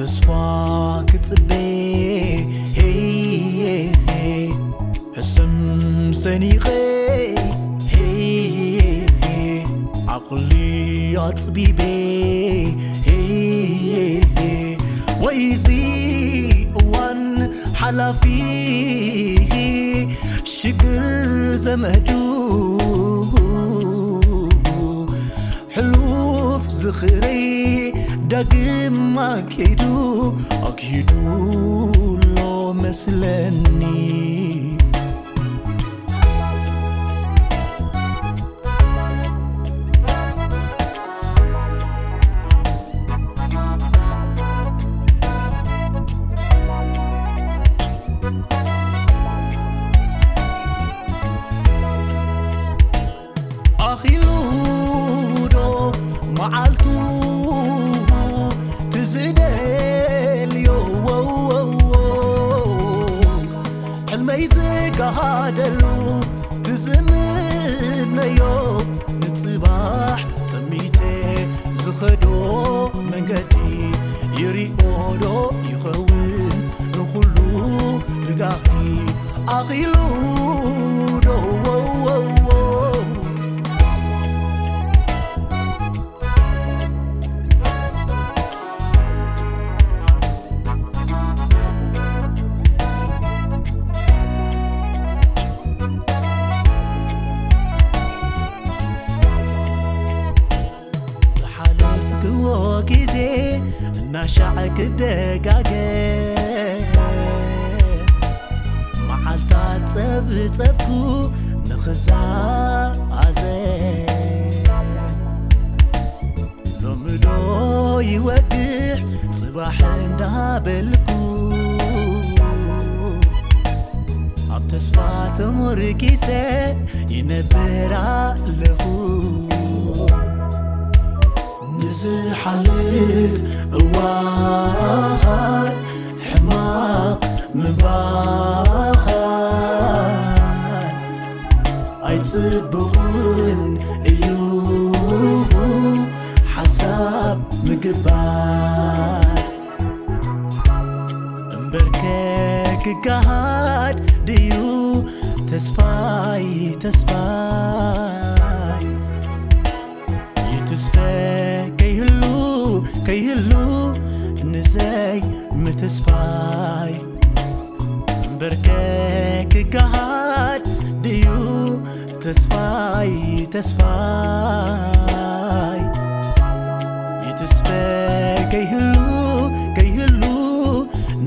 ተስፋ ክጽበ፣ ሄይ፣ ሕስም ሰኒቐ፣ ሄይ፣ ዓቕሊ ኣጽቢበ፣ ሄይ፣ ወይዚ እዋን ሓላፊ፣ ሽግር ዘመዱ፣ ሕሉፍ ዝኽረይ ዳግም ኣክሂዱ፣ ኣክሂዱ ኣሎ መስለኒ። ኣኺሉ ዶ መዓልቱ ትዝደልዮ፣ ሕልመይ ዝጋሃደሉ ትዝምነዮ፣ ንጽባሕ ጠሚተ ዝኸዶ መንገዲ ይሪኦ ዶ ይኸውን ንኹሉ ብጋህዲ? ኣኺሉ ዶ ዝሓለፍክዎ ግዜ እናሻዕ ክደጋገም፣ መዓልታት ጸብጸብኩ ንኽዛዘም። ሎሚ ዶ ይወግሕ ጽባሕ እንዳበልኩ፣ ኣብ ተስፋ ተሞርኪሰ ይነብር ኣለኹ። ንዝሓልፍ እዋን ሕማቕ ምባል ኣይጽቡቕን እዩ፣ ሓሳብ ምግባር። እምበርከ ክገሃድ ድዩ ተስፋይ፣ ተስፋይ? ይትስፈ ከይህሉ፣ ከይህሉ ንዘይ ምትስፋይ። እምበርከ ክገሃድ ድዩ ተስፋይ፣ ተስፋይ? ይትስፈ ከይህሉ፣ ከይህሉ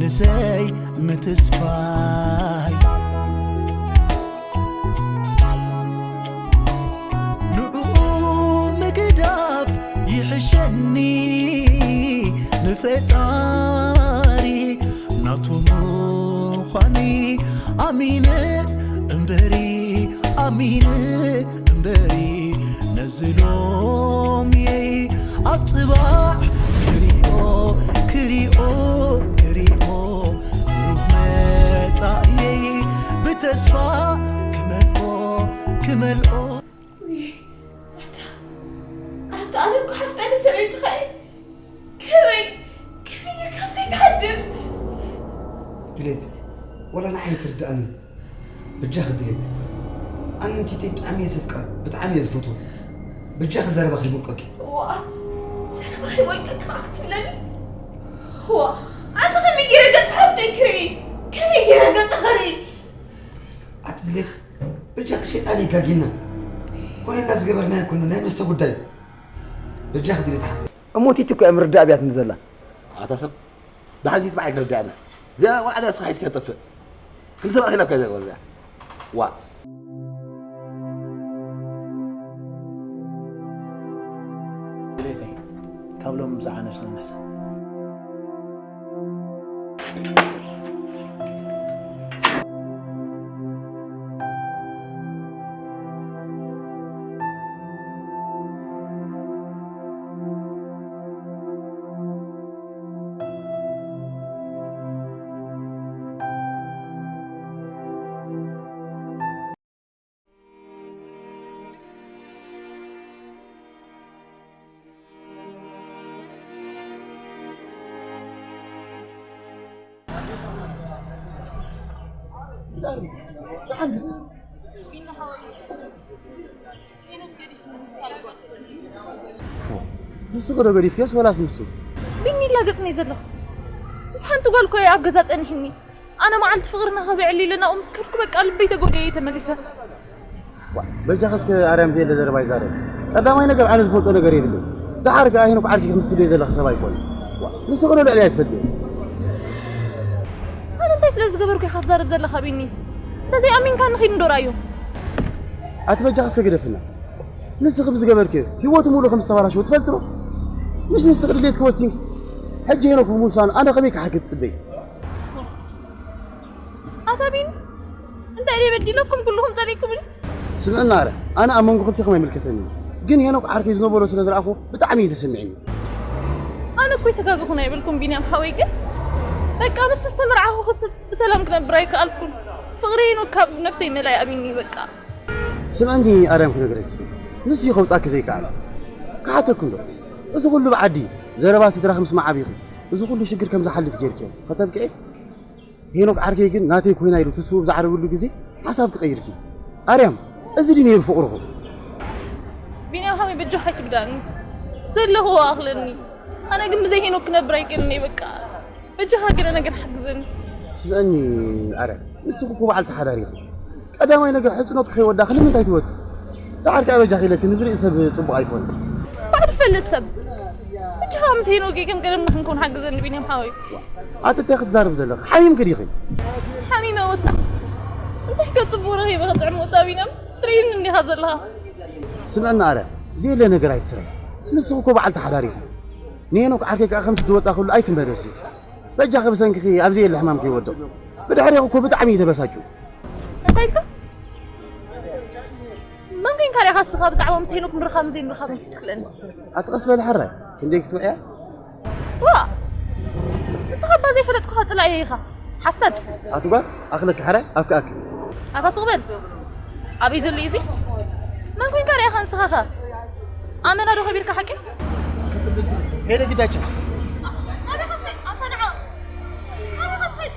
ንዘይ ምትስፋይ። ንዕኡ ምግዳፍ ይሕሸኒ፣ ንፈጣሪ ናቱ ምዃኒ ኣሚነ እምበሪ፣ ኣሚነ እምበሪ፣ ነዚ ሎምየይ ኣብ ጽባሕ ክሪኦ፣ ክሪኦ፣ ክሪኦ፣ ብሩህ መጻእየይ ብተስፋ ክመልኦ፣ ክመልኦ። ውይ፣ ኣታ፣ ኣታ፣ ኣነ እኮ ሓፍጠኒ ሰበይትኻ እየ። ከመይ፣ ከመይ ጌርካ ምስኣ ትሓድር? ድሌት፣ ወላ ንዓይ ኣይትርድኣንን። በጃኺ ድሌት፣ ኣነ ንቲተይ ብጣዕሚ እየ ዘፍቅራ፣ ብጣዕሚ እየ ዝፈትዋ። በጃኺ ዘረባኺ ይሞልቀኪ። ዋ፣ ዘረባኺ ይሞልቀኪ ከዓ ክትብለኒ? ዋ፣ ኣንተ ከመይ ገይረ ገጽ ሓፍተይ ክርኢ? ከመይ ገይረ ገጽ ክርኢ? ኣቲ ድሌት፣ በጃኺ ሸይጣን እዩ ጋጊና። ኮነ ኢልና ዝገበርናዮ ኣይኮነን፣ ናይ መስተ ጉዳይ እዩ። በጃኺ ድሌት ሓፍተይ። እሞ ቲቲ እኮ እያ ምርዳእ ኣብያትኒ ዘላ። ኣታ ሰብ፣ ደሓን ቲቲ ብዓይ ክርዳእና። እዚኣ ቆልዓ ድያ ንስኻ ሒዝካ ትጠፍእ? ክንዲ ሰባት ኢላ እኮ እያ እዚኣ ቆልዓ እዚኣ። ዋእ። ድሌተይ፣ ካብ ሎሚ ብዛዕባ ነብስና ንሕሰብ። ንሱ ከዶ ገዲፍከስ ወላስ ንሱ? ቢኒ፣ ላገጽኒ ዘለኹ። ምስ ሓንቲ ጓል እኮ እየ ኣብ ገዛ ጸኒሕኒ። ኣነ መዓልቲ ፍቕርና ከብዕል ኢለ ናብኡ ምስ ከድኩ፣ በቃ ልበይ ተጎድየ እየ ተመሊሰ። ዋ፣ በጃኻ እስከ ኣርያም ዘየለ ዘረባ ይዛረብ። ቀዳማይ ነገር ኣነ ዝፈልጦ ነገር የብለይ። ደሓር ከኣ ሄኖክ ዓርኪ ከም ትብልዮ ዘለኺ ሰብ ኣይኮነ። ዋ፣ ንሱ ከዶ ልዕሊ ኣይትፈልጥዮ። ኣነ እንታይ ስለ ዝገበርኩ ኢኻ ትዛረብ ዘለኻ ቢኒ? እንተዘይኣሚንካኒ ኺድ እንዶ ርኣዮ። ኣቲ በጃኻ እስከ ግደፍና። ንስኺ ብዝገበርክዮ ህይወቱ ሙሉእ ከም ዝተባላሸወ ትፈልጢ ዶ? ምሽ ንስኺ ድሌትኪ ወሲንኪ። ሕጂ ሄኖክ ብምውሳኑ ኣነ ከመይ ክሓርኪ ትጽበዪ? ኣታ ቢኒ፣ እንታይ ደይ በዲለኩም ኩልኹም ጸሊእኩምኒ? ስምዕና ኣረ፣ ኣነ ኣብ መንጎ ክልቲኹም ኣይምልከተንን። ግን ሄኖክ ዓርከይ ዝነበሮ ስለ ዝረኣኹ ብጣዕሚ እዩ ተሰሚዕኒ። ኣነ እኮ ኣይተጋገኹን ኣይበልኩም ቢንያም ሓወይ፣ ግን በቃ ምስቲ ዝተመርዓኹ ክስብ ብሰላም ክነብር ኣይከኣልኩን። ፍቕሪ ሄኖክ ካብ ነብሰይ መላይ ኣቢኒ በቃ። ስምዕኒ ኣርያም ክነግረኪ፣ ንሱ እዩ ከውጻኪ ዘይከኣለ። ክሓተኩ እንዶ፣ እዚ ኩሉ ብዓዲ ዘረባ ስድራኺ ምስማዕ ዓቢኺ፣ እዚ ኩሉ ሽግር ከም ዝሓልፍ ጌርክዮ ከተብቅዒ? ሄኖክ ዓርከይ ግን ናተይ ኮይና ኢሉ ተስፉ ብዛዕረብሉ ግዜ ሓሳብ ክቐይርኪ። ኣርያም፣ እዚ ድዩ ነይሩ ፍቕርኹም? ቢንያም ሓወይ በጃኻ ኣይትጉዳእኒ። ዘለኹዎ ኣኽለኒ። ኣነ ግን ብዘይ ሄኖክ ክነብር ኣይክእልን እየ በቃ። በጃኻ ገለ ነገር ሓግዘኒ። ስምዐኒ ኣረ፣ ንስኺ እኮ በዓልቲ ሓዳር ኢኺ። ቀዳማይ ነገር ሕጽኖትኪ ከይወዳእኺ ንምንታይ ትወጽኢ? ደሓር ከኣ በጃኺ ኢለኪ ንዝርኢ ሰብ ጽቡቕ ኣይኮነን። ባዕሉ ዝፈልጥ ሰብ። በጃኻ ምስ ሄኖክ ከም ቀደምና ክንከውን ሓግዘኒ ቢንያም ሓወይ። ኣቲ እንታይ ክትዛረቢ ዘለኺ? ሓሚምኪ ዲኺ? ሓሚመ ወታ። እንታይ ከ ጽቡቕ ረኺበ ከጥዕሞ ወታ ቢንያም? ትርእይኒ እንዲኻ ዘለኻ። ስምዐኒ ኣረ፣ ብዘየለ ነገር ኣይትስረይ። ንስኺ እኮ በዓልቲ ሓዳር ኢኺ። ንሄኖክ ዓርከይ ከኣ ከምቲ ዝወጻ ኩሉ ኣይትመለስዮ። በጃኺ ብሰንክኺ ኣብ ዘየለ ሕማም ከይወድቕ። ብድሕሪኺ እኮ ብጣዕሚ እዩ ተበሳጭዩ። እንታይ ኢልካ? መን ኮንካ ዲኻ እስኻ ብዛዕባ ምስ ሄኖክ ምርኻብን ዘይምርኻብን ክትክልእኒ? ኣቲ ቀስ በሊ ሕራይ፣ ክንደይ ክትውዕያ? ዋ! ንስኻ እባ ዘይፈለጥኩኻ ጽላኢ ኢኻ። ሓሳድ። ኣቲ ጓል፣ ኣኽለኪ ሕራይ፣ ኣፍኪ ኣኪ። ኣታ ሱቕ በል። ኣበይ ዘሎ እዩ እዚ? መን ኮንካ ዲኻ ንስኻ ኸ? ኣመና ዶ ከቢርካ ሓቂ? እስኪ ጽብቕቲ፣ ከይደ ግዳቸው። ኣበይ ኸፍት? ኣታ ንዓ። ኣበይ ኸፍት?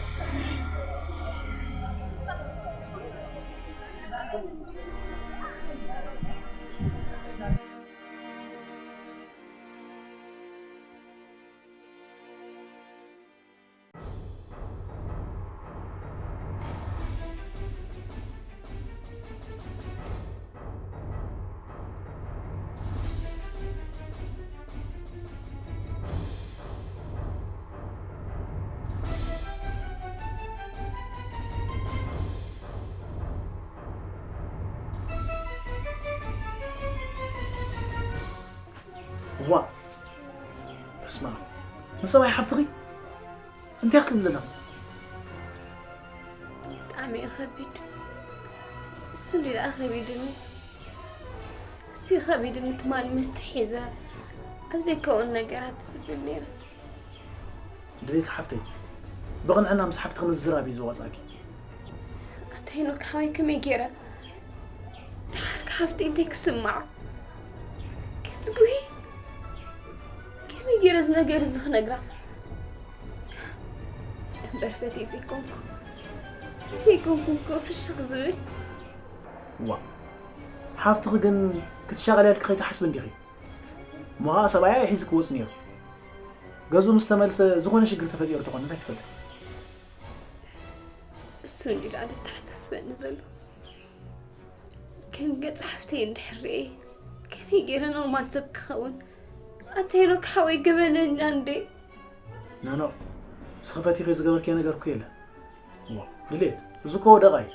ዋ፣ በስመ ኣብ። ንሰብኣይ ሓፍትኺ እንታይ ክትብሊ ኣለኺ? ብጣዕሚ እዩ ከቢድ። እሱ እንዲ ደኣ ከቢድኒ። እሱ እዩ ከቢድኒ። ትማሊ መስተ ሒዘ ኣብ ዘይከውን ነገራት ዝብል ነይረ። ድሌት ሓፍተይ፣ ብቕንዕና ምስ ሓፍትኺ ምዝራብ እዩ ዘዋጽኣኪ። ኣታ ሄኖክ ሓወይ፣ ከመይ ገይረ? ደሓር ሓፍተይ እንታይ ክስምዓ? ክትጉሂ? ከመይ ገይረ እዚ ነገር እዚ ክነግራ? እምበር ፈትየ ዘይኮንኩ፣ ፈትየ ኣይኮንኩን እኮ ፍሽኽ ዝብል። ዋ፣ ሓፍትኺ ግን ክትሻቐልያ ኢልኪ ከይትሓስቢ እንዲኺ። እሞ ኸዓ ሰብኣያ እዩ ሒዙ ክወጽእ ነይሩ። ገዝኡ ምስ ተመልሰ ዝኾነ ሽግር ተፈጢሩ ተኾነ እንታይ ትፈልጢ? እሱ እንዲ ደኣ ዘተሓሳስበኒ ዘሎ። ከም ገጽ ሓፍተይ እንድሕር ርእየ፣ ከመይ ገይረ ኖርማል ሰብ ክኸውን? ኣታ ሄኖክ ሓወይ፣ ገበነኛ እንዴ? ኖ፣ ኖ፣ ንስኺ ፈቲኺ ዝገበርክዮ ነገር እኮ የለን። እሞ ድሌት፣ እዚ እኮ ወደቓ እዩ።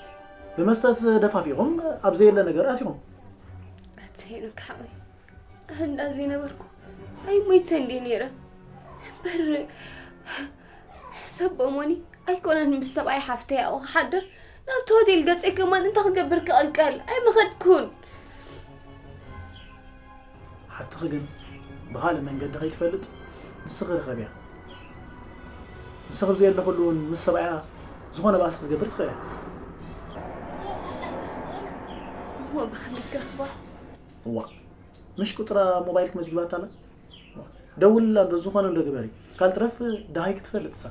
ብመስተ ተደፋፊኹም፣ ኣብ ዘየለ ነገር ኣቲኹም። ኣታ ሄኖክ ሓወይ፣ ኣብ እንዳ ዘይነበርኩ ኣይሞይተን ድየ ነይረ? እምበር፣ ሰብ በሞኒ ኣይኮነን ምስ ሰብኣይ ሓፍተይ ኣብኡ ክሓድር፣ ናብቲ ሆቴል ገጸይ ከማን እንታይ ክገብር ክቕልቀል ኣይምኸድኩን። ሓፍትኺ ግን ብኻልእ መንገዲ ከይትፈልጥ ንስኺ ርኸብያ። ንስኺ ብዘየለኽሉ እውን ምስ ሰብኣያ ዝኾነ ባእሲ ክትገብር ትኽእል እያ። እሞ ብኸመይ ክረኽባ? እዋ፣ ምሽ ቁጽራ ሞባይልኪ መዝጊባታ ኣላ? ደውልላ እንዶ ዝኾነ እንዶ ግበሪ። ካልትረፍ ደሃይ ክትፈልጥ እሳ።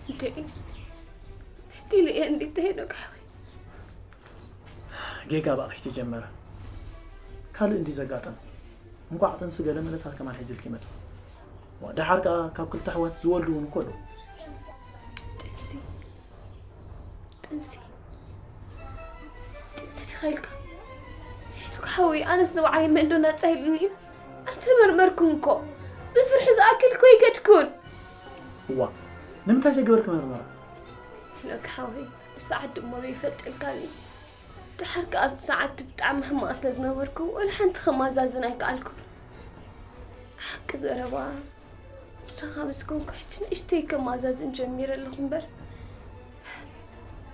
እንዴ? እንዴ ልኤ እንዴት ሄዶ ካዊ? ጌጋ ባእኺ ተጀመረ። ካልእ እንዲ ዘጋጠም። እንኳዕ ጥንሲ ገለ መለታት ከማን ሒዝልኪ መጽ። ደሓር ከኣ ካብ ክልተ ኣሕዋት ዝወልዱ እውን እኮ ኣለዉ። ጥንሲ? ጥንሲ? ጥንሲ ዲኻ ኢልካ? ሄኖክ ሓወይ፣ ኣነስ ንባዕለይ መንዶ ናጻ ኢሉኒ እዩ። ኣይተመርመርኩን እኮ። ብፍርሒ ዝኣክል እኮ ይገድኩን። እዋ፣ ንምንታይ ዘይገበርኪ መርመራ? ሄኖክ ሓወይ፣ ሰዓት ድማ ይፈልጠልካኒ። ደሓር ከኣ ኣብቲ ሰዓት ብጣዕሚ ሕማቕ ስለ ዝነበርኩ፣ ወላ ሓንቲ ከማዛዝን ኣይከኣልኩን። ሓቂ ዘረባ፣ ምሳኻ ምስ ኮንኩ ሕጂ ንእሽተይ ከማዛዝን ጀሚረ ኣለኹ እምበር።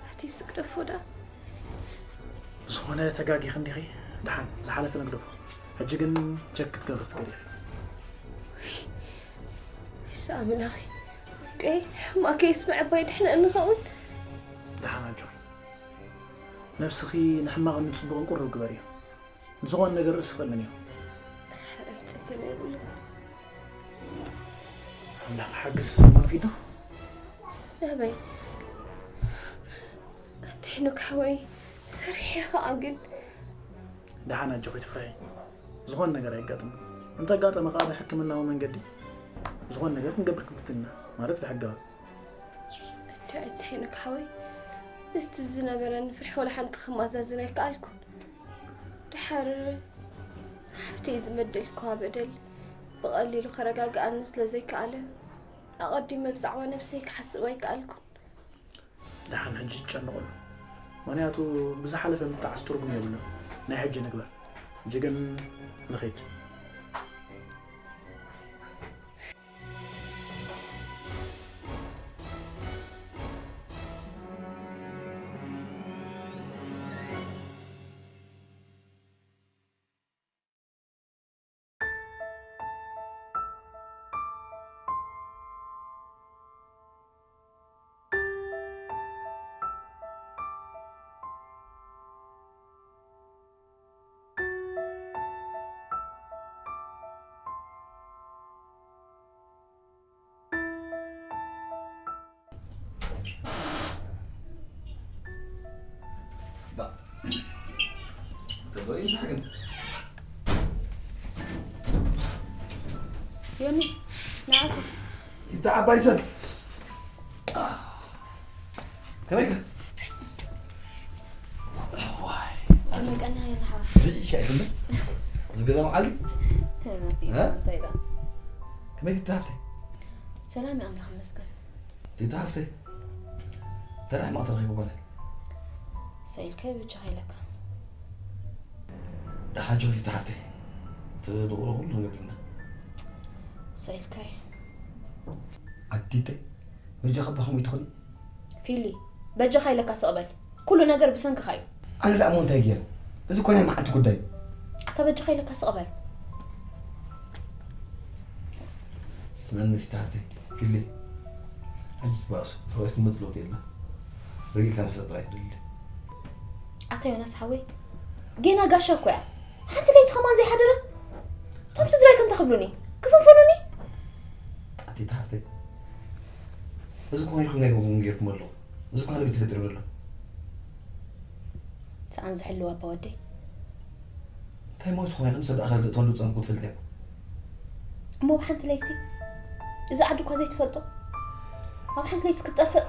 ኣቲ ስግደፎ ደኣ። ዝኾነ ተጋጊኺ እንዲኺ፣ ደሓን ዝሓለፈ ንግደፎ። ሕጂ ግን ቸክ ክትገብሪ ክትክእሊ ኢኺ። ይስኣምላኺ። ወደይ፣ ሕማቕ ከይስምዐባይ ድሕነ እንኸውን። ደሓን ኣጆኺ። ነብስኺ ንሕማቕን ንጽቡቕን ቁሩብ ግበርዮ። ንዝኾነ ነገር ርእሲ ክእመን እዩ። ሕራይ ጸገም የብሉን። ኣምላኽ ሓግዝ። ማን ኺዶ? ናበይ? ኣቲ ሄኖክ ሓወይ፣ ፈሪሐ ኸኣ ግን። ደሓን ኣጆኺ ትፍርሒ። ዝኾነ ነገር ኣየጋጥምን። እንተጋጠመ ኸኣ ብሕክምናዊ መንገዲ ዝኾነ ነገር ክንገብር ክንፍትን ኢና። ማለት ብሕጋዊ። ኣቲ ሄኖክ ሓወይ፣ ምስቲ ዝነበረኒ ፍርሒ ወላ ሓንቲ ከማዛዝን ኣይከኣልኩን። ደሓር ሓፍተይ ዝበደልክዋ በደል ብቐሊሉ ከረጋግኣኒ ስለ ዘይከኣለ፣ ኣቐዲመ ብዛዕባ ነብሰይ ክሓስብ ኣይከኣልኩን። ደሓን ሕጂ ትጨነቐሉ። ምኽንያቱ ብዝሓለፈ ምጥዓስ ትርጉም የብሉን። ናይ ሕጂ ንግበር። ሕጂ ግን ንኺድ። ዮኒ፣ ንኣቱ። ይታ ዓባይ ሰብ። ከመይ ከ? ዋይ፣ ከመይ ቀኒኻ ዮኒ ሓወይ? ብጭ ሻይ ትብል? እዚ ገዛ መዓልቲ? ናቲ፣ እ? እንታይ ደኣ? ከመይ ክትሓፍተይ? ሰላም እዩ፣ ኣምላኽ ይመስገን። ሊታ ሓፍተይ፣ እንታይ ደኣ ሕማቕ ተረኺቡ ጓለይ? ሰኢልካዮ በጃኻ ኢለካ። ደሓን ጆን ሊታ ሓፍተይ፣ እቲ ንቕሮ ኩሉ ንገብር ኢና። ሰኢልካዮ። ኣቲተይ፣ በጃኻ እባ ከምኡ ኣይትኹኒ። ፊሊ፣ በጃኻ ኢለካ ስቕ በል። ኩሉ ነገር ብሰንክኻ እዩ። ኣነ ደኣ እሞ እንታይ ገይረ? እዚ እኮ ናይ መዓልቲ ጉዳይ እዩ። ኣታ በጃኻ ኢለካ ስቕ በል። ስምዕኒ ሊታ ሓፍተይ፣ ፊሊ፣ ሕጂ ትባእሱ፣ ተባኢስኩም መጽእ ለውጢ የለን። ረጊእልካ ምሕሳብ ጥራይ ክደሊ። ኣታ ዮናስ ሓወይ፣ ጌና ጋሻ እኮ እያ። ሓንቲ ለይቲ ከማን ዘይሓደረት። እቶም ስድራይ ከምተ ክብሉኒ፣ ክፍንፍኑኒ። ኣቲ ሊታ ሓፍተይ፣ እዚ እኮ ኢልኩም ናይ ጎንኩም ጌርኩም ኣለኹም። እዚ እኮ ንግዲ ተፈጢሩ ኣሎ። ሰኣን ዝሕልው ኣባ ወደይ። እንታይ ማለት ትኾን? ይኽን ሰብ ደኣ ካብ ደእትወሉ ጸንኩ ትፈልጥ እያ። እሞ ኣብ ሓንቲ ለይቲ፣ እዚ ዓዲ እኳ ዘይትፈልጦ፣ ኣብ ሓንቲ ለይቲ ክትጠፍእ።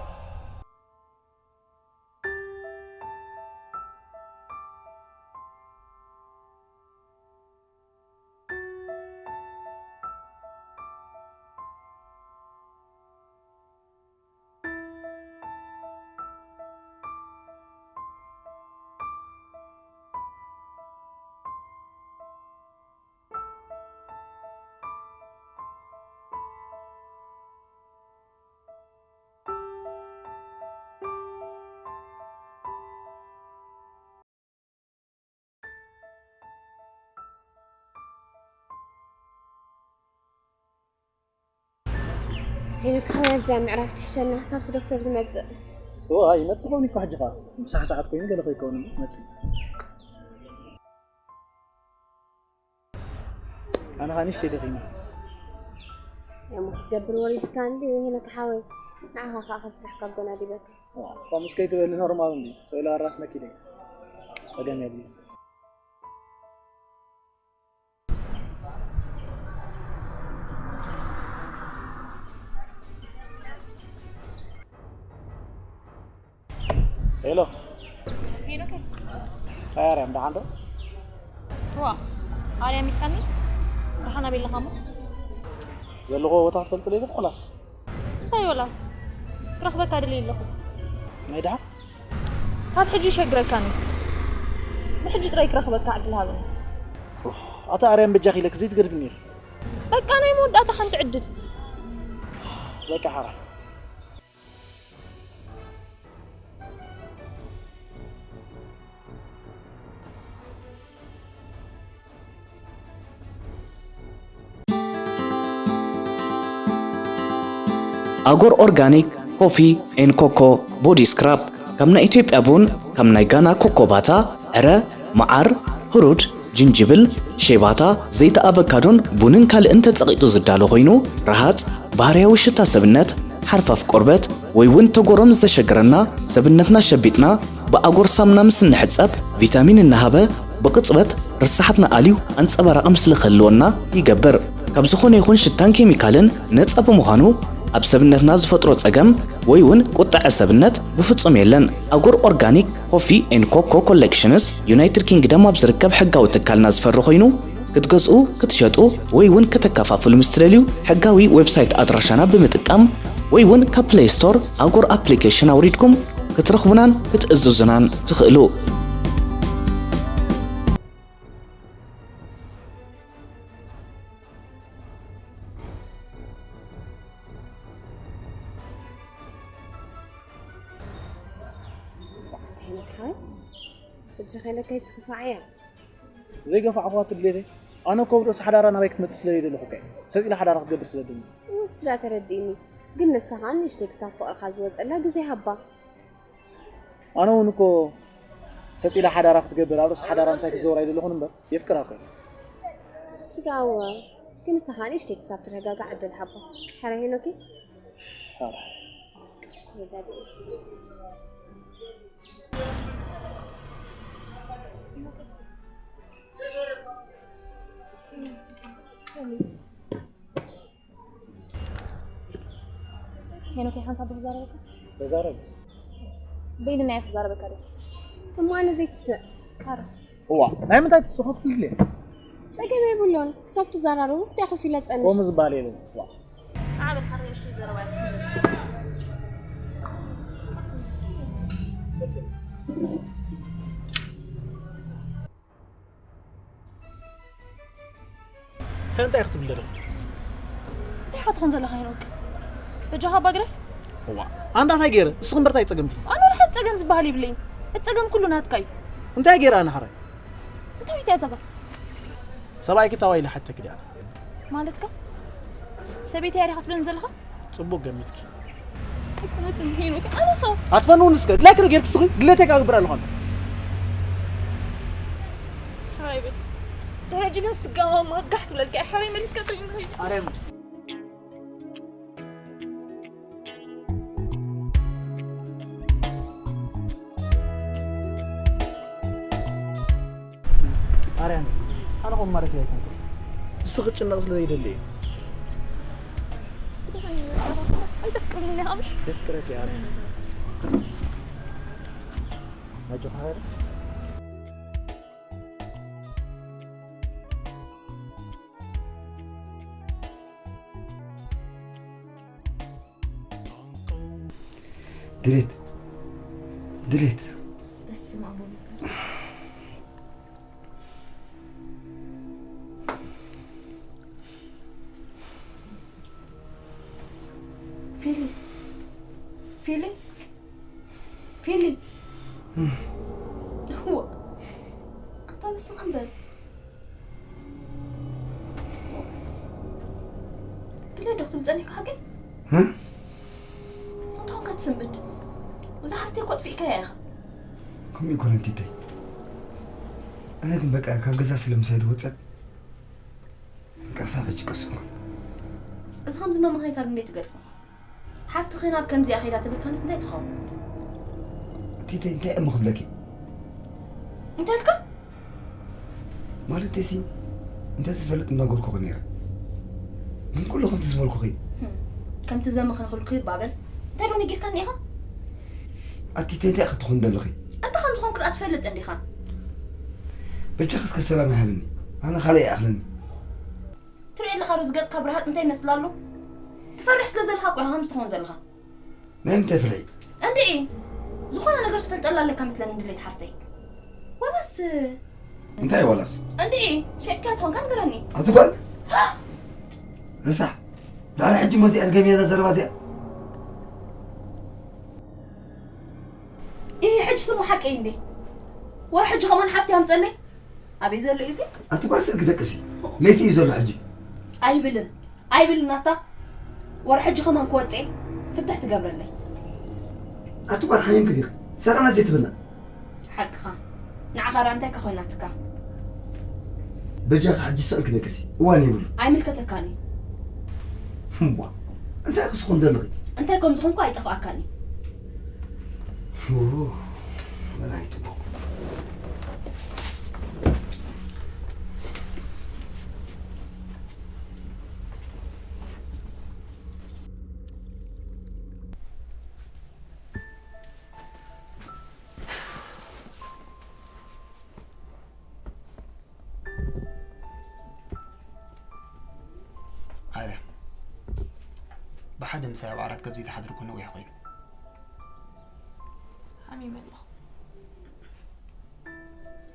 ሄኖክ ሓወይ ኣብዚኣ ምዕራፍ ትሕሸና፣ ሳብቲ ዶክተር ዝመጽእ። እዋ፣ ይመጽእ ኸውን እኮ ሕጂ ኸኣ። ምሳሕ ሰዓት ኮይኑ ገለ ከይከውን ይመጽእ። ኣነ ኸኣ ንእሽተይ ደኺመ። እሞ ክትገብር ወሪድካ እንድዩ ሄኖክ ሓወይ። ንዓኻ ኸኣ ካብ ስራሕ ካብ ጎና ዲበካ። ከምስ ከይትበሊ ኖርማል እንዲ ሰው ኢላ ራስ ነኪደ ጸገም የብሉ። ሄሎ። ሄኖከይ። ኣይ ኣርያም፣ ደሓን ዶ? ዋ፣ ኣርያም ኢልካኒ? ደሓን ኣበይ ኣለኻ እሞ? ዘለኹዎ ቦታ ትፈልጥለይ ዶ? ቆላስ? እንታይ ወላስ? ክረኽበካ ደልየ ኣለኹ። ናይ ደሓን? ካብ ሕጂ ይሸግረካኒ። ብሕጂ ጥራይ ክረኽበካ ዕድል ሃበኒ። ኡፍ፣ ኣታ ኣርያም በጃኺ ኢለኪ ዘይትገድፍኒ ኢኺ። በቃ ናይ መወዳእታ ሓንቲ ዕድል። በቃ ሓራይ። ኣጎር ኦርጋኒክ ኮፊ ኤን ኮኮ ቦዲ ስክራብ፣ ካብ ናይ ኢትዮጵያ ቡን፣ ካብ ናይ ጋና ኮኮ ባታ፣ ዕረ፣ መዓር፣ ህሩድ፣ ጅንጅብል፣ ሼባታ፣ ዘይቲ ኣቨካዶን ቡንን ካልእን ተጸቒጡ ዝዳሎ ኮይኑ፣ ረሃጽ፣ ባህርያዊ ሽታ ሰብነት፣ ሓርፋፍ ቆርበት፣ ወይ እውን ተጎሮ ምስ ዘሸግረና፣ ሰብነትና ሸቢጥና ብኣጎር ሳሙና ምስ እንሕጸብ፣ ቪታሚን እናሃበ ብቕጽበት ርሳሓትና ኣልዩ ኣንጸባራቒ ምስሊ ክህልወና ይገብር። ካብ ዝኾነ ይኹን ሽታን ኬሚካልን ነጻ ብምዃኑ፣ ኣብ ሰብነትና ዝፈጥሮ ጸገም ወይ እውን ቁጥዐ ሰብነት ብፍጹም የለን። ኣጎር ኦርጋኒክ ኮፊ ኤንድ ኮኮ ኮሌክሽንስ ዩናይትድ ኪንግደም ኣብ ዝርከብ ሕጋዊ ትካልና ዝፈሪ ኮይኑ፣ ክትገዝኡ፣ ክትሸጡ ወይ እውን ከተከፋፍሉ ምስ ትደልዩ፣ ሕጋዊ ዌብሳይት ኣድራሻና ብምጥቃም ወይ እውን ካብ ፕለይ ስቶር ኣጎር ኣፕሊኬሽን ኣውሪድኩም ክትረኽቡናን ክትእዝዙናን ትኽእሉ። እንታይ ነካይ? ሕጂ ከይለካ ይትክፋዕ እያ። ዘይገፋዕኹዋ ትድሌተይ ኣነ እኮ ብርእሲ ሓዳራ ናባይ ክትመፅእ ስለ ዘይደለኹ እኮ እየ። ሰጥ ኢላ ሓዳራ ክትገብር ስለ ደሊ። ንሱ ዳ ተረዲእኒ። ግን ንሳ ኸኣ ንእሽተይ ክሳብ ፍቕርኻ ዝወፀላ ግዜ ሃባ። ኣነ እውን እኮ ሰጥ ኢላ ሓዳራ ክትገብር ኣብ ርእሲ ሓዳራ ምሳይ ክትዘውር ኣይደለኹን እምበር የፍቅራ እኮ እየ። እሱ ዳ እወ። ግን ንሳ ኸኣ ንእሽተይ ክሳብ ትረጋጋዕ ዕድል ሃባ። ሓራይ ሄኖከይ? ሓራይ። ሄኖከይ ሓንሳብ ዶ ክዛረበካ? ተዛረብ። በይንና እየ ክዛረበካ ዶ? እሞ ኣነ ዘይትስእ። ኣረ። እዋ ናይ ምንታይ ትስእ ከፍልልየ? ጸገም የብሉን። ክሳብ ትዘራረቡ ክልቲኣኹም ኢለ ጸንሕ። ከምኡ ዝበሃል የለን። እዋ። ንዓ በል ሓራይ ንእሽተይ ዘረባ እያ ትመልስ። እንታይ ክትብል ደለኹ? እንታይ ኢኻ ትኾን ዘለኻ ሄኖክ? በጃኻ ኣባ ግረፍ? እዋ ኣንታ እንታይ ገይረ? እስኺ እምበር እንታይ ጸገምኪ? ኣነ ወላ ሓንቲ ጸገም ዝበሃል የብለይን። እቲ ጸገም ኩሉ ናትካ እዩ። እንታይ ገይረ ኣነ ሓራይ? እንታይ ኢልካ እዛ ጓል? ሰብኣይኪ ታባይ ኢለ ሓተኪ ድኣ? ማለትካ? ሰበይተይ እያ ዲኻ ትብለኒ ዘለኻ? ጽቡቕ ገሚትኪ። ኣይኮነትን ሄኖክ፣ ኣነ ኸ? ኣትፈንውን እስከ ድላይኪ ዶ ጌርኪ ስኺ ድሌተይ ክገብር ኣለኹ። ሕራይ በል። ድሕሪ ሕጂ ግን ስጋማ ማጋሕ ክብለልካ እየ። ሕራይ መሊስካ ጥልኒ ኸይድ። ኣርያም። ኣርያም፣ ኣነ ኸም ማለት ኣይኮንኩ። ንሱ ክጭነቕ ስለ ዘይደሊ እዩ። ኣይተፍቅርኒ ኢኻ ምሽ? የፍቅረኪ ኣርያም። ኣጆኻ ኸይረ። ድሌት ድሌት በስመ አብ ወወልድ ወመንፈስ ቅዱስ። ፊሊ ፊሊ ፊሊ እዋ ኣታ በስመ አብ በል። ድለ ዶ ክትብል ጸኒሕካ ሓቂ? እ? እንታይ ኾንካ ትስንብድ? እዛ ሓፍተይ እኮ ኣጥፊእካያ ኢኻ። ከምኡ ኣይኮነን ቲተይ። ኣነ ግን በቃ ካብ ገዛ ስለ ምሳይ ዝወጸት በቃ ክሳብ ሕጂ ቀሰንኩ። እዚ ከምዚ መመኽነይታ ግን ቤት ገድፎ። ሓፍትኺ ናብ ከምዚኣ ኸይዳ ትብልካንስ እንታይ ትኸውን? ቲተይ እንታይ እሞ ክብለኪ? እንታይ ኢልካ? ማለተይሲ እንተዝፈልጥ እናገርኩኺ ነይረ። ግን ኩሉ ከምቲ ዝበልኩኺ። ከምቲ ዘመኽንኽልኩ ይባበል። እንታይ ዶ ነጊርካኒ ኢኻ? ኣቲ ቲተይ እንታይ ክትኾን ደለኺ? ኣንተ ከም ዝኾንኩ ደኣ ትፈልጥ እንዲኻ? በጃኺ እስከ ሰላም ይሃብኒ። ኣነ ካልእ ይኣኽለኒ። ትሪኦ ኣለኻ ዶ ዝገጽካ ብርሃጽ እንታይ ይመስል ኣሎ? ትፈርሕ ስለ ዘለኻ እኮ ኢኻ ከምዚ ትኸውን ዘለኻ። ናይ ምንታይ ፍልይ? እንድዒ ዝኾነ ነገር ዝፈልጠላ ኣለካ መስለኒ ድሌት ሓፍተይ። ዋላስ እንታይ ዋላስ? እንድዒ ሸጥካ ትኾንካ ንገረኒ። ኣቲ ጓል ረሳሕ ዳላ ሕጂ መዚኣ ድገምያ እዛ ዘረባ እዚኣ። ይህ ሕጂ ስሙ ሓቂ እንዴ? ወር ሕጂ ከማን ሓፍቲ ኣምፀለይ ኣበይ ዘሎ እዩ እዚ? ኣቲ ጓል ስልኪ ደቅሲ ለይቲ እዩ ዘሎ ሕጂ። ኣይብልን ኣይብልን ናታ ወር ሕጂ ከማን ክወፀ ፍትሕ ትገብረለይ። ኣቲ ጓል ሓሚምክ ዲኺ ሰራና ዘይትብልና። ሓቅኻ ንዓኻ ራ እንታይ ከኾይናትካ? በጃኻ ሕጂ ስእልኪ ደቅሲ እዋን ይብሉ። ኣይምልከተካን እዩ። እምቧ እንታይ ክስኹን ዘለኺ? እንታይ ከም ዝኾንኩ ኣይጠፍኣካን እዩ። መድሃኒት እኮ ኣረ ብሓደ ምሳይ ኣብ ዓራት ከብዚ ተሓድርኩ ነዊሕ ኮይኑ። ሓሚመ ኣለኹ።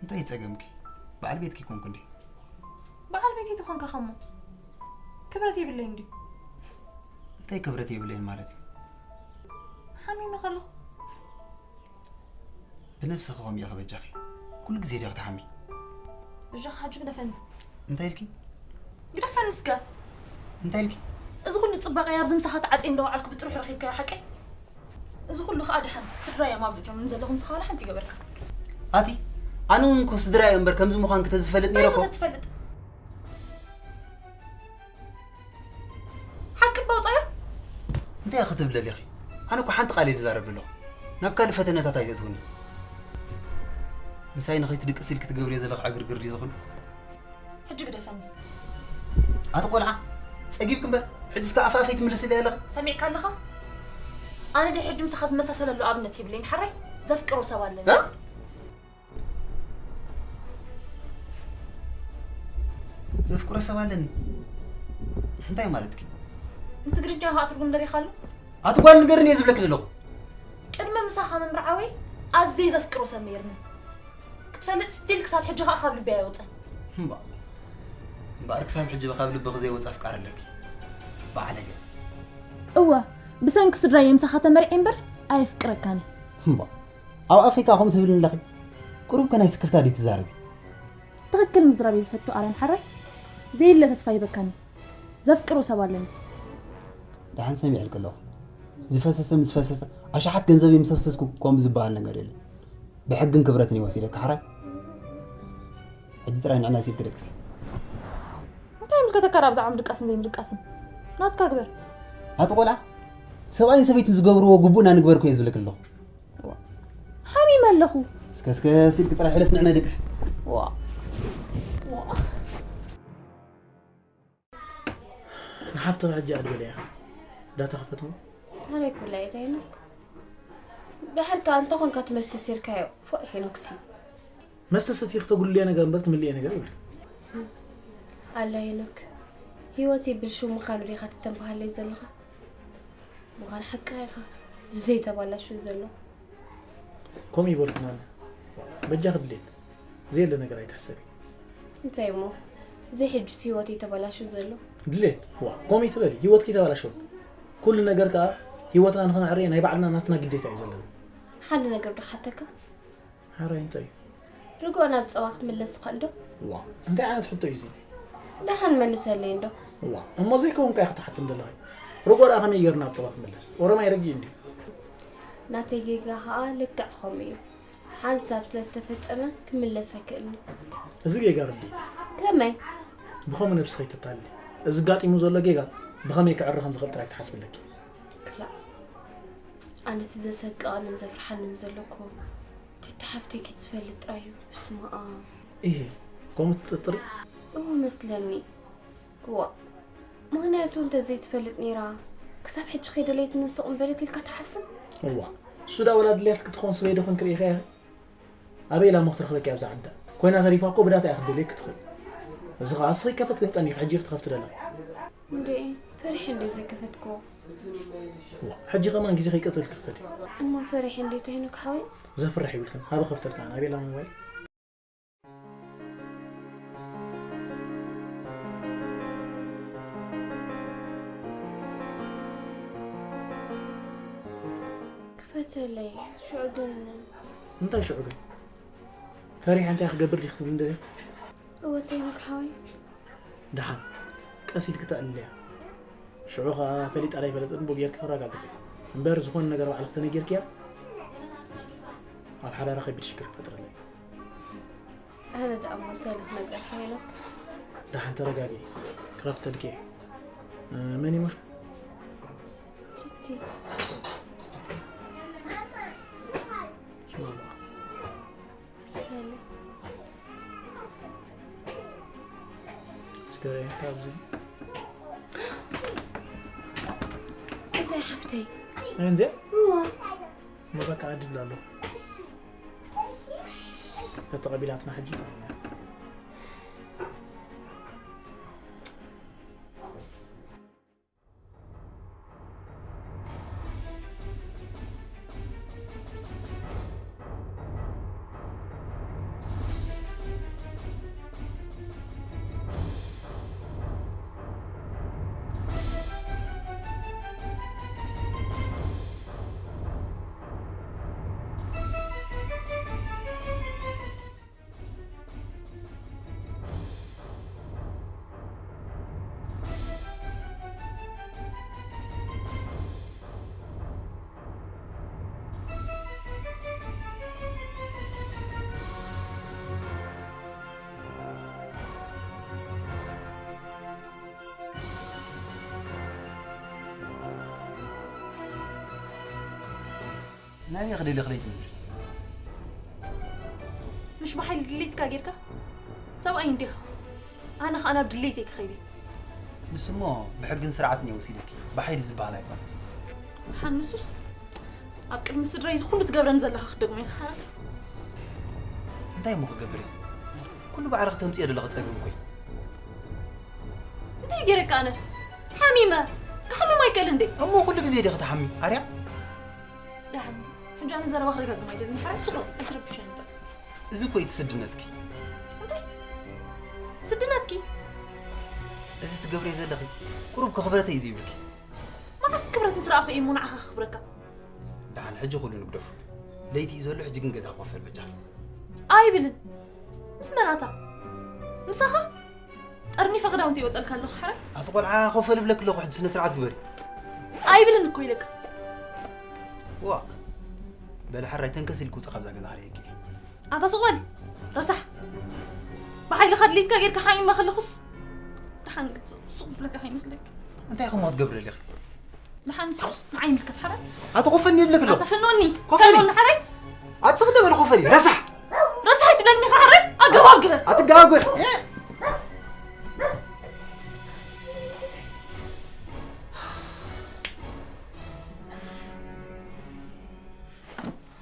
እንታይ ጸገምኪ? በዓል ቤትኪ ኮንኩ እንዴ? በዓል ቤተይ ተኾንካ ከሞ ክብረት የብለይን ድዩ? እንታይ ክብረት የብለይን ማለት እዩ? ሓሚመ ከለኹ ብነብስኺ ከምኡ ኢኺ በጃኺ። ኩሉ ግዜ ዲኺ ትሓሚ? እዛ ሓጂ ግደፈኒ። እንታይ ኢልኪ? ግደፈኒ እስከ። እንታይ ኢልኪ? እዚ ኩሉ ጽባቐ ኣብዚ ምሳኻ ተዓጽየ እንደወዓልኩ ብጥርሑ ረኺብካዮ ሓቀይ? እዚ ኩሉ ከኣ ድሓን ስድራይ እዮም ኣብዚ እትዮም ዘለኹ ንስኻ ዋላ ሓንቲ ይገበርካ። ኣቲ ኣነ እውን እኮ ስድራይ እምበር ከምዚ ምዃንኪ ተዝፈልጥ ነይረ እኮ። እንታይ ትፈልጥ? ሓቂ ባውጻዮ? እንታይ ክትብሊ ደሊኺ? ኣነ እኮ ሓንቲ ቃል እየ ዝዛረብ ዘለኹ። ናብ ካልእ ፈተነታት ኣይተእትውኒ። ምሳይ ንኸይትድቅሲ ኢልኪ ትገብርዮ ዘለኺ ዕግርግር ድዩ ዝኹን? ሕጂ ግደፈኒ። ኣቲ ቆልዓ ጸጊብኪ እምበር ሕጂ እስከ ኣፋፈይ ትምልስለይ ኣለኺ። ሰሚዕካ ኣለኻ? ኣነ ድሕሪ ሕጂ ምሳኻ ዝመሳሰለሉ ኣብነት የብለይን። ሓራይ ዘፍቅሮ ሰብ ኣለኒ። እ? ዘፍቅሮ ሰብ ኣለኒ እንታይ ማለትኪ? ንትግርኛ ከዓ ትርጉም ደሪኻሉ? ኣቲ ጓል ንገርኒ እየ ዝብለኪ ዘለኹ። ቅድሚ ምሳኻ ምምርዓወይ ኣዝየ ዘፍቅሮ ሰብ ነይርኒ። ክትፈልጥ ስቲል ክሳብ ሕጂ ከዓ ካብ ልቢ ኣይወፀን። እምባ እምበኣር ክሳብ ሕጂ ካብ ልብኺ ዘይወፀ ኣፍቃሪ ኣለኪ። በዓለገ። እወ ብሰንኪ ስድራይ ምሳኻ ተመርዒ እምበር ኣየፍቅረካን። እምባ ኣብ ኣፍሪካ ከምኡ ትብልኒ ኣለኺ። ቁሩብ ከ ናይ ስክፍታ ድዩ ትዛረቢ? ትኽክል ምዝራብ እየ ዝፈቱ ኣረን ሓራይ። ዘየለ ተስፋ ይበካኒ። ዘፍቅሮ ሰብ ኣለኒ። ደሓን ሰሚዐልኪ ኣለኹ። ዝፈሰሰ ምስ ፈሰሰ ኣሽሓት ገንዘብ ምስ ኣፍሰስኩ ከምኡ ዝበሃል ነገር የለን። ብሕግን ክብረትን እየ ወሲደኪ ሓራይ። ሕጂ ጥራይ ንዕናስ ኢልኪ ደቅሲ። እንታይ ይምልከተካ ዳ ብዛዕባ ምድቃስን ዘይምድቃስን? ናትካ ግበር። ኣቲ ቆልዓ ሰብኣይን ሰበይትን ዝገብርዎ ግቡእና ንግበር እኮ እየ ዝብለኪ ኣለኹ። ሓሚመ ኣለኹ። እስከ እስከ ሲልኪ ጥራይ ሕለፍ ንዕና ደቅሲ። ዋ ዋ ንሓፍትኻ ሕጂ ኣድበለያ ዳታ ክፈትዎ። ኣበይ ኩላ እየ ዳይኖክ? ድሓር ከኣ እንተ ኾንካ ትመስቲ ሲርካዮ ፎእ ሄኖክሲ። መስተ ሰቲኽ ተጉልልያ ነገር እምበር ትምልየ ነገር ይብል። ኣለ ሄኖክ፣ ህይወት ይብል ሽሙ ምዃኑ ዲኻ ትተንብሃለይ ዘለኻ? ምዃን ሓቅኻ ኢኻ። ብዘይ ተባላሹ ዘሎ። ከምኡ ይበልኩን ኣነ። በጃኺ ድሌት ዘየለ ነገር ኣይትሕሰቢ። እንታይ እሞ? ዘይሕጅስ ህይወት ይተባላሹ ዘሎ። ድሌት ዋ ከምኡ ይትበሊ፣ ህይወትኪ ተባላሸወ። ኩሉ ነገር ከኣ ህይወትና ንኸነዕርየ ናይ ባዕልና ናትና ግዴታ እዩ ዘለና። ሓደ ነገር ዶ ሓተካ? ሓራይ እንታይ እዩ? ርግኦ ናብ ጸባ ክትምለስ ትኽእል ዶ? ዋ እንታይ ዓይነት ሕቶ እዩ እዚ? ደሓን መልሰለይ እንዶ። ዋ እሞ ዘይከውን እንታይ ክትሓትኒ ዘለኺ? ርግኦ ደኣ ከመይ ገይሩ ናብ ጸባ ክምለስ? ኦሮማይ ረጊእ እንድዩ። ናተይ ጌጋ ከኣ ልክዕ ከምኡ እዩ። ሓንሳብ ስለ ዝተፈጸመ ክምለስ ኣይክእልን እዩ። እዚ ጌጋ ርድኢት። ከመይ? ብኸምኡ ነብስኺ ኣይተታልሊ። እዚ ኣጋጢሙ ዘሎ ጌጋ ብኸመይ ክዕረ ከም ዝኽእል ጥራይ ትሓስቢ ኣለኪ። ክላእ ኣነ እቲ ዘሰቅቐንን ዘፍርሓንን ዘሎ እኮ ቲቲ ሓፍተይ ክትፈልጥ ጥራይ እዩ። በስመ ኣብ። እሂ፣ ከምኡ ትጥርጥሪ? እዎ መስለኒ። እዋ፣ ምኽንያቱ እንተዘይትፈልጥ ነይራ ክሳብ ሕጂ ከይደለየትኒ ስቕ ምበለት ኢልካ ትሓስብ? እዋ፣ እሱ ዳ ወላ ድልያትኪ ትኾን ስበይ ዶ ክንክርኢ ኢኻ ኢኺ? ኣበይ ኢላ እሞ ክትረኽበኪ ኣብዛ ዓዲ? ኮይና ተሪፋ እኮ ብዳታ እያ ክትደልየኪ ትኽእል። እዚ ኸዓ እስኺ ከፈት ክንቀኒ ኢኺ ሕጂ ክትኸፍቲ ደለኺ። እንድዒ፣ ፈሪሐ እንድየ ዘይከፈትክዎ። እዋ፣ ሕጂ ከማን ግዜ ከይቀተልኪ ክፈቲ። እሞ ፈሪሐ እንድየ ተሄኖክ ሓወይ። ዘፍርሕ የብልክን። ሃበ ከፍተልካ ኣነ። ኣበይ ኢላ ሞባይል? ክፈተለይ ሽዑ ግን እንታይ ሽዑ ግን? ፈሪሐ እንታይ ክገብር ዲኺ ትብሊ እንደልዮ? እወ ተይንክ ሓወይ። ደሓን ቀስ ኢልኪ ተዕልልያ። ሽዑ ኸኣ ፈሊጣ ዶ ኣይፈለጠትን ብኡ ጌርኪ ተረጋግጺ። እምበር ዝኾነ ነገር ባዕልኺ ተነጊርክያ ኣብ ሓዳራ ከቢድ ሽግር ክፈጥረለይ። ኣነ ደኣ እሞ እንታይ ኢለ ክነግረካ ኢለ። ደሓን ተረጋግዒ፣ ክኸፍተልኪ እየ። እ፣ መን እዩ ሽሙ? ቲቲ። ሽማ ኣለዋ። ሄለ። እስከ ካብዚ እዛ ሓፍተይ። እንዚ እዋ። መበቃ ዕድል ኣሎ። ተተቐቢላትና ሕጂ ጥዕና። ናበይ ክደሊ ክለይ ትምድር? ምሽ ብሓይሊ ድሌትካ ጌርካ ሰብኣይ እንዲኻ። ኣነ ኸኣ ናብ ድሌተይ ክኸይድ እየ። ንስሞ ብሕግን ስርዓትን እየ ወሲደኪ። ብሓይሊ ዝበሃል ኣይኮነን። ሓንሱስ ኣብ ቅድሚ ስድራይ እዚ ኩሉ ትገብረኒ ዘለኻ ክትደግሞ ኢኻ ሓራይ። እንታይ እሞ ክገብር እየ? ኩሉ ባዕልኺ ተምፅዮ ዘለኺ ፀገም እኮ እዩ። እንታይ ገይረካ ኣነ ሓሚመ ክሓምም ኣይክእል እንዴ? እሞ ኩሉ ግዜ ዲኺ ትሓሚ ኣርያ? ደሓን ሕጂ ኣነ ዘረባ ክደጋግም ኣይደልን ሓራይ ስቕ በል ኣይትረብሸኒ። እዚ እኮ እዩ እቲ ስድነትኪ። እንታይ ስድነትኪ? እዚ ትገብርዮ ዘለኺ ቁሩብ ክኽብረተይ እዩ ዘይብልኪ። መዓስ ክብረት ምስ ረኣኹ እየ እሞ ንዓኻ ከኽብረካ። ደሓን ሕጂ ኩሉ ንግደፎ። ለይቲ እዩ ዘሎ ሕጂ ግን ገዛ ክኸፈል በጃኺ። ኣይብልን። ምስ መን ኣታ? ምሳኻ? ጠርኒፈ ክዳውንቲ ይወፀልካ ኣለኹ ሓራይ። ኣቲ ቆልዓ ኮፈል እብለኪ ኣለኹ ሕጂ ስነ ስርዓት ግበሪ። ኣይብልን እኮ ኢለካ። ዋ በለ ሕራይ ተንከስ ኢልኪ ውፂ ካብዛ ገዛ ክርእየኪ እየ። ኣታ ስቕ በል ረሳሕ። ብሓይልኻ ድሌትካ ጌርካ ሓሚመ ከለኹስ ደሓን ክትስቕ ዝብለካ ከይመስለካ። እንታይ ከምኡ ክትገብሪ ደሊኺ? ደሓን ንሱስ ንዓይ ይምልከት ሓራይ። ኣቲ ኮፈኒ ይብለኪ ኣለኹ። ኣታ ፈኖኒ። ኮፈኒ። ፈኖኒ ሓራይ። ኣቲ ስቕ በሊ ኮፈኒ ረሳሕ። ረሳሕ ኣይትብለኒ ኢኻ ሓራይ። ኣገባብ ግበር። ኣትጋገ።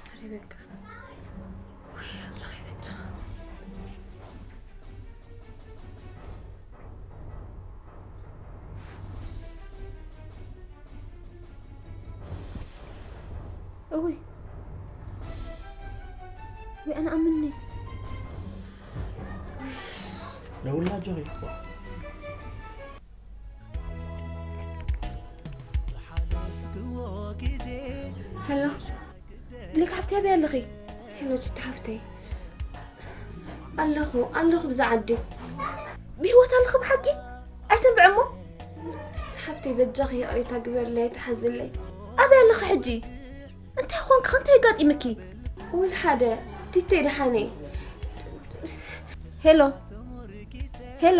ኣረ በቃ። ውይ ኣምላኽ ይበጃኻ። እውይ ወይ ኣነ ኣምኒ። ደውልና ኣጆኺ። ሄሎ ሌት ሓፍተይ ኣበይ ኣለኺ? ሄሎ ቲቲ ሓፍተይ ኣለኹ ኣለኹ ብዛ ዓዲ። ብህይወት ኣለኹ ብሓቂ? ኣይተንብዕሞ? ቲቲ ሓፍተይ በጃኺ ይቕሬታ ግበርለይ ኣይትሓዝለይ። ኣበይ ኣለኺ ሕጂ? እንታይ ኾንኪ? እንታይ ኣጋጢምኪ? ወላ ሓደ ቲተይ ደሓነይ። ሄሎ ሄሎ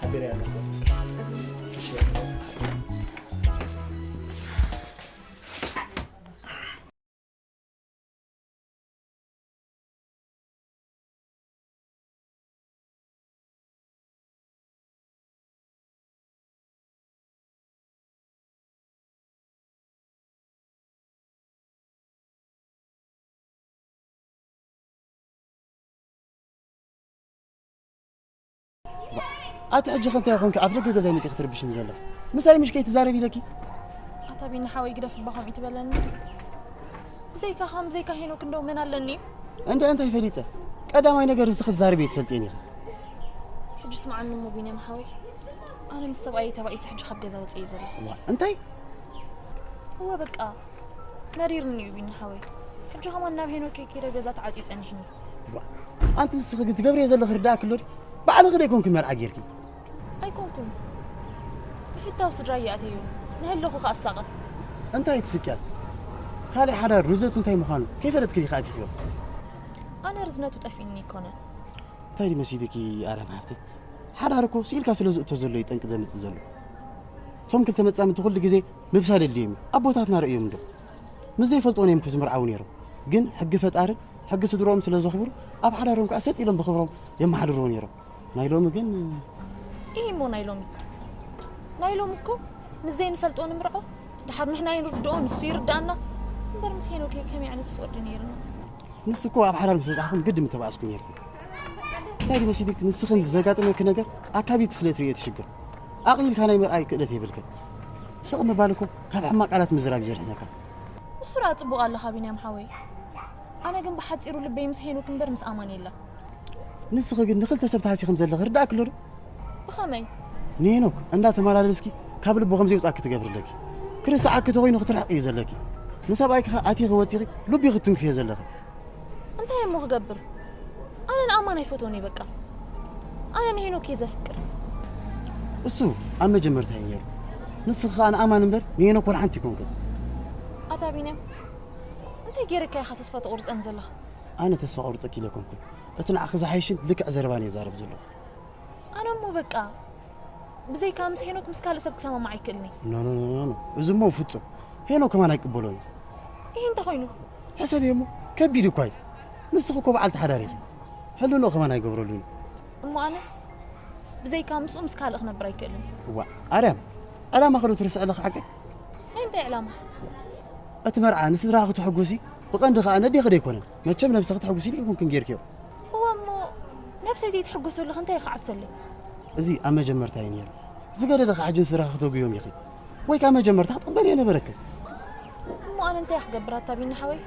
ሓቢረ ኣለኹ። እሺ። ኣቲ ሕጂ ከ እንታይ ኮንኪ ኣብ ደገ ገዛይ መጺኺ ትርብሽኒ ዘለኺ? ምሳይ ምሽ ከይትዛረቢ ኢለኪ? ኣታ ቢኒ ሓወይ ግደፍ እባ ከምኡ ትበለኒ። ብዘይካኻ ብዘይካ ሄኖክ እንደው መን ኣለኒ? እንደ እንታይ ፈሊጠ? ቀዳማይ ነገር ንስኺ ትዛረቢ ኣይትፈልጥን ኢኺ። ሕጂ ስምዓኒ እሞ ቢንያም ሓወይ፣ ኣነ ምስ ሰብኣየይ ተባኢሰ ሕጂ ካብ ገዛ ወፂኤ ዘለኹ። ዋ፣ እንታይ? እወ በቃ መሪርኒ እዩ ቢኒ ሓወይ። ሕጂ ከማን ናብ ሄኖክ ከይደ ገዛ ተዓፅዩ ፀኒሕኒ። ዋ፣ ኣንቲ ንስኺ ግን ትገብርዮ ዘለኺ ርዳእኪ ኣሎ ድዩ? ባዕልኺ ዶ ኣይኮንኪ መርዓ ጌርኪ? ኣይኮንኩን። ብፍታው ስድራ እየ ኣተዮ። ንህለኹ ከኣ ኣሳቐ። እንታይ ትስቅያ? ካልእ ሓዳር ርዝነቱ እንታይ ምዃኑ ከይፈለጥኪ ዲኺ ኣቲኽዮ? ኣነ ርዝነቱ ጠፊእኒ ኣይኮነን። እንታይ ድዩ መሲልኪ ኣዳም ሓፍተይ? ሓዳር እኮ ስኢልካ ስለ ዝእቶ ዘሎ እዩ ጠንቂ ዘምጽእ ዘሎ። እቶም ክልተ መጻምድቲ ኩሉ ግዜ ምብሳል የድልዮም እዩ። ኣቦታትና ርእዮም እንዶ። ምስ ዘይፈልጥዎም እዮም እኮ ዝምርዓዉ ነይሮም። ግን ሕጊ ፈጣርን ሕጊ ስድርኦም ስለ ዘኽብሩ ኣብ ሓዳሮም ከኣ ሰጥ ኢሎም ብኽብሮም የመሓድርዎ ነይሮም። ናይ ሎሚ ግን ኢሂ እሞ ናይ ሎሚ። ናይ ሎሚ እኮ ምስ ዘይንፈልጦ ንምርዖ። ድሓር ንሕና ይንርድኦ፣ ንሱ ይርድኣና። እምበር ምስ ሄኖክ ከመይ ዓይነት ፍቕሪ ነይርና? ንሱ እኮ ኣብ ሓዳር ምስ በጻሕኩም ግዲ ምተባኣስኩ ነይርኩም። እንታይ ድዩ መሲልክ ንስኽን ዘጋጠመኪ ነገር ኣካቢት ስለ ትርእዮ እቲ ሽግር። ኣቕሊልካ ናይ ምርኣይ ክእለት የብልክን። ስቕ ምባል እኮ ካብ ሕማቕ ቃላት ምዝራብ እዩ ዘድሕነካ። ንሱ ደኣ ጽቡቕ ኣለኻ ቢንያም ሓወይ። ኣነ ግን ብሓጺሩ ልበይ ምስ ሄኖክ እምበር ምስ ኣማን የለን። ንስኺ ግን ንኽልተ ሰብ ተሃሲኽም ዘለኺ ርዳእኪ ኣሎ ዶ? ብኸመይ? ንሄኖክ እንዳተመላለስኪ ካብ ልቡ ከም ዘይውጻእኪ ትገብሪ ኣለኪ። ክርስዓኪ ተኾይኑ ክትርሕቂ እዩ ዘለኪ። ንሰብኣይኪ ኸኣ ኣቲኺ ወጺኺ ልቡ ክትትንክፍዮ ዘለኺ። እንታይ እሞ ክገብር? ኣነ ንኣማን ኣይፈትዎን እየ በቃ። ኣነ ንሄኖክ እየ ዘፍቅር። እሱ ኣብ መጀመርታ እዩ ነይሩ። ንስኺ ኸኣ ንኣማን እምበር ንሄኖክ ወላ ሓንቲ ኣይኮንክን። ኣታ ቢንያም፣ እንታይ ገይረካ ኢኻ ተስፋ ተቑርጸኒ ዘለኻ? ኣነ ተስፋ ቆርጸኪ ኢለ ኣይኮንኩን። እቲ ንዓኺ ዝሓይሽን ልክዕ ዘረባን እየ ዛረብ ዘለኹ። ኣነ እሞ በቃ ብዘይካ ምስ ሄኖክ ምስ ካልእ ሰብ ክሰማማዕ ኣይክእልን እየ። ኖ፣ ኖ፣ ኖ፣ ኖ፣ ኖ። እዚ እሞ ፍጹም ሄኖክ ከማን ኣይቅበሎን እዩ። ይሄ እንተኾይኑ? ሕሰብዮ እሞ ከቢድ እኳ እዩ። ንስኺ እኮ በዓልቲ ሓዳር ኢኺ። ሕልንኡ ከማን ኣይገብረሉን እዩ። እሞ ኣነስ ብዘይካ ምስኡ ምስ ካልእ ክነብር ኣይክእልን። እዋእ፣ ኣርያም፣ ዕላማኺ ዶ ትርስዒ ኣለኺ ሓቀይ? ናይ እንታይ ዕላማ? እቲ መርዓ ንስድራኺ ክተሐጉሲ፣ ብቐንዱ ኸኣ ነዴኺ ዶ ኣይኮነን? መቸም ነብስኺ ተሐጉሲ ኢልኪ ኣይኮንክን ጌርክዮ። እወ እሞ፣ ነብሰይ ዘይትሕጎሰሉ ከ እንታይ ክዓብሰለይ? እዚ ኣብ መጀመርታ እዩ ነይሩ። ዝገደደ ኸኣ ሕጂ ንስድራኺ ክተጉዮም ኢኺ። ወይ ካብ መጀመርታ ክትቕበልዮ ነበረክን። እሞ ኣነ እንታይ ክገብር ኣታ ቢኒ ሓወይ?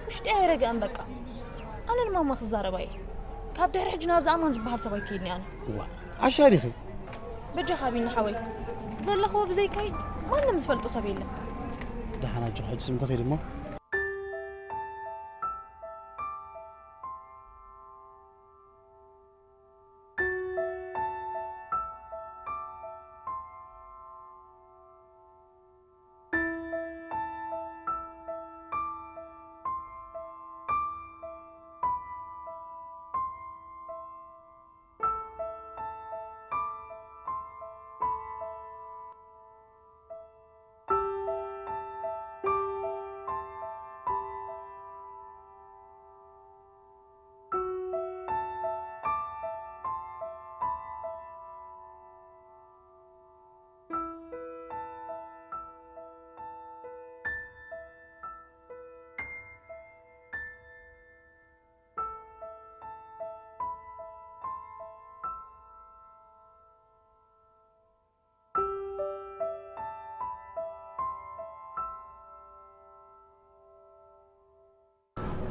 ውሽጠይ ኣይረግአን በቃ። ኣነ ንማማ ክዛረባ እየ። ካብ ድሕሪ ሕጂ ናብዚ ኣማን ዝበሃል ሰብ ኣይከይድን እየ ኣነ። እዋ፣ ዓሻ ዲኺ? በጃኻ ቢኒ ሓወይ፣ ዘለኽዎ ብዘይካይ ማንም ዝፈልጦ ሰብ የለን። ደሓን ኣጆኻ፣ ሕጂ ስም ተኸይድ እሞ።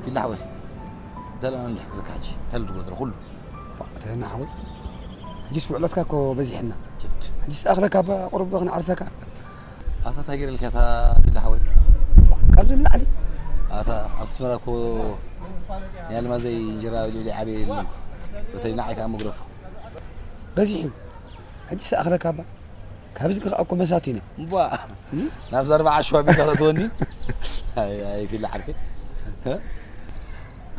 ፊላ ሓወይ፣ ደለና እንድሕግዘካ ሕጂ፣ እንታይ ኣሎ ዝጎደሎ ኩሉ? እባ፣ ተና ሓወይ፣ ሕጂስ ውዕለትካ እኮ በዚሕና። ጅድ። ሕጂስ ኣኽለካ እባ፣ ቁሩብ ክንዓርፈካ። ኣታ እንታይ ገይረልካ እታ ፊላ ሓወይ? ካብዚ ንላዕሊ። ኣታ ኣብ ኣስመራ እኮ ናይ ኣልማዘይ እንጀራ በሊዑ ዓብየ የለን እኮ። በተለይ ንዓይ ከኣ መግረፉ። በዚሑ። ሕጂስ ኣኽለካ እባ። ካብዚ ክኸኣ እኮ መሳቲና። እምቧ፣ እም? ናብዛ ኣርባዓ ኣሸዋ ቢልካ ተእትወኒ? ኣይ፣ ኣይ፣ ፊላ ዓርከይ። እ?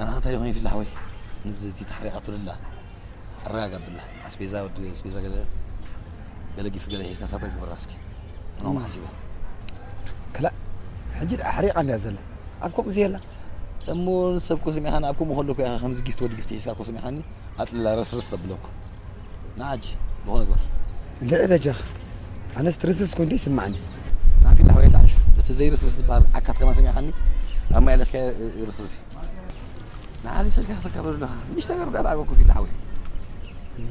ኣና እንታይ ይኾን ፊላ ሓወይ? ንዚ እቲ ተሓሪቓ ትብላ። ኣረጋጋ ብላ። ኣስቤዛ ወዲ ኣስቤዛ ገለ፣ ገለ ጊፍት ገለ ሒዝካ ሳፕራይዝ ግበራ እስኪ። ንኦም እም። ሓሲበ። ክላእ፣ ሕጂ ደኣ ሓሪቓ እንድያ ዘላ። ኣብ ከምኡ ዘየላ። እሞ ንሰብ እኮ ሰሚዕኻኒ፣ ኣብ ከምኡ ከለኩ እያ ከምዚ ጊፍት ወዲ ጊፍት ሒዝካ እኮ ሰሚዕኻኒ። ኣጥልላ ረስርስ ዘብለኩ። ንዓጂ፣ ብኾነ ግበር። እንድዒ በጃኻ። ኣነስ ትርስርስ እኮ እንዲ ይስማዓኒ። ናፊ ላሕወይ ተዓሽ። እቲ ዘይርስርስ ዝበሃል ዓካት ከማ ሰሚዕኻኒ? ኣብ ማይ ኣለካ ይርስርስ እዩ። ንዓሊ ሰልካ ከተካብር ኣለኻ። ምሽ ነገር ጋር ዓበኩ ፊት ላሕወይ።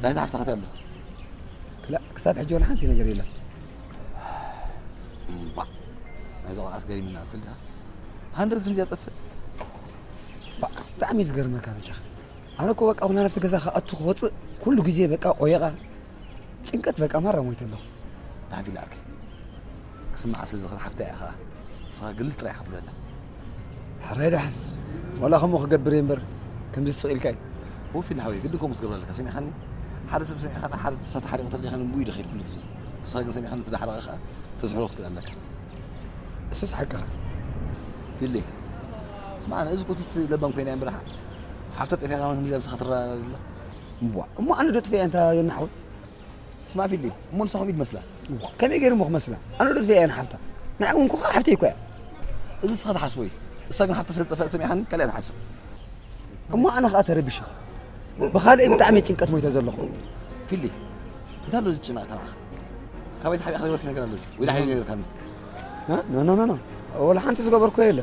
ናይ ሓፍታ ከታ ኣሎ። ክላ-፣ ክሳብ ሕጂ ወላ ሓንቲ ነገር የለን። እምባ። ናይዛ ቆልዓስ ገሪምና ትብል ዲኻ? ሃንደበት ክንዚ ኣጠፍእ። ባ-፣ ብጣዕሚ ዝገርመካ በጃኻ። ኣነ እኮ በቃ፣ ኩና ናብቲ ገዛ ክኣቱ ክወፅእ፣ ኩሉ ግዜ በቃ ቆየቓ። ጭንቀት በቃ፣ ማራ ሞይተ ኣለኹ። ደሓን ፊል ዓርከይ። ክስምዓ ስለ ዝኽእል ሓፍታ እያ ኸዓ። ንስኻ ግልል ጥራይ ኢኻ ክትብለላ። ሕራይ ደሓን። ዋላ ከምኡ ክገብር እየ እምበር፣ ከምዚ ስቕ ኢልካ እዩ። እወ ፊል ሓወይ፣ ግዲ ከምኡ ክትገብር ኣለካ። ሰሚዕኻኒ? ሓደ ሰብ ሰሚዕኻ፣ ሓደ ሰብ ተሓሪቑ ተለኻ ንብኡ እዩ ዝኸይድ ኩሉ ግዜ። ንስኻ ግን ሰሚዕኻኒ፣ እቲ ዳሕረቐ ኸዓ ተዝሕሎ ክትክእል ኣለካ። እሱስ ሓቅኻ። ፊሊ፣ ስምዓ፣ እዚ ቁትት ለባም ኮይና እያ እምበር፣ ሓፍታ ጠፊኣ ከማን ከምዚ ለብስኻ ትረኣ ኣላ። እምቧ፣ እሞ ኣነ ዶ ጥፊኣ እየ እንታ የናሓወይ? ስማዕ ፊሊ፣ እሞ ንሳ ከምኡ ድመስላ? እዋ፣ ከመይ ገይሩ እሞ ክመስላ? ኣነ ዶ ጥፊኣ እየ ንሓፍታ? ንዓይ እውን እኮ ሓፍተይ እኮ እያ። እዚ ንስኻ ትሓስቦ እዩ። እሳ ግን ሓፍታ ስለ ዝጠፍአት ሰሚዕኻኒ፣ ካልእ እያ ትሓስብ። እሞ ኣነ ኸኣ ተረቢሸ። ብኻልእ ብጣዕሚ ጭንቀት ሞይተ ዘለኹ። ፊሊ፣ እንታይ ኣሎ ዝጭነቕ ከለኻ? ካበይ ተሓቢእካ ዝገበርክ ነገር ኣሎ? ወይ ደሓን ነገር ካኒ? እ? ኖ፣ ኖ፣ ኖ፣ ኖ። ወላ ሓንቲ ዝገበርኩ የለ።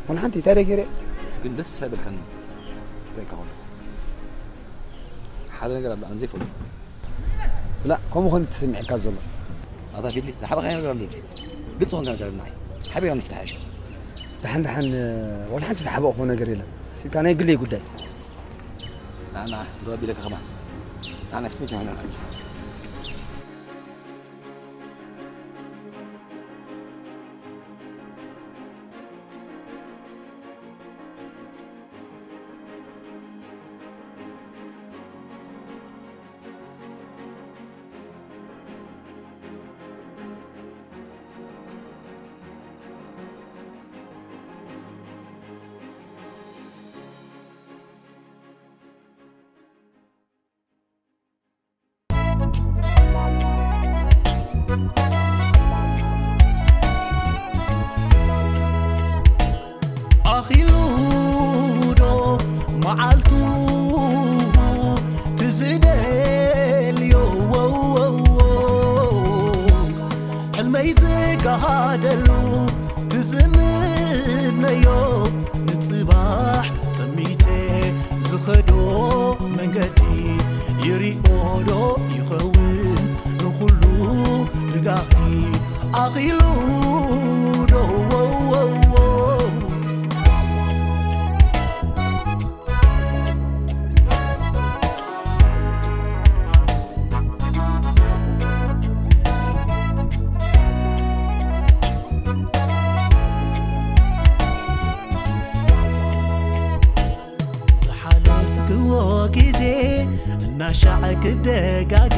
ወላ ሓንቲ፣ እንታይ ደይ ገይረ? ግን ደስ ኣይበልካኒ። ርኢካ ኾነ። ሓደ ነገር ኣሎ፣ ኣነ ዘይፈልጦ። ላ፣ ከምኡ ኾነ ተሰሚዕካ ዘሎ። ኣታ ፊሊ፣ ዝሓበኻ ነገር ኣሎ ድዩ? ግልፂ ኾንካ ንገረኒ ንዓይ። ሓቢርና ንፍትሓ ይሻል። ደሓን፣ ደሓን፣ ወላ ሓንቲ ዝሓበእኹዎ ነገር የለን። ሲልካ ናይ ግለይ ጉዳይ። ንዓ፣ ንዓ፣ ዶ ኣቢለካ ከማን። ንዓ፣ ናይ ፍትሒ ጃህና ንዓ። ኣኺሉ ዶ መዓልቱ ትዝደልዮ ሕልመይ ዝጋሃደሉ ትዝምነዮ ንጽባሕ ጠሚተ ዝኸዶ መንገዲ ይሪኦ ዶ ይኸውን ንኹሉ ብጋሂ ኣኺሉ ዶ እናሻዕ ክደጋገ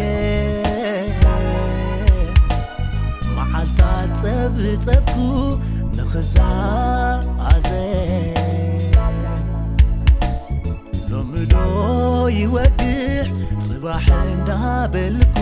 መዓልታት ጸብጸብኩ ንኽዛዘ ሎምዶ ይወግሕ ጽባሕ እንዳበልኩ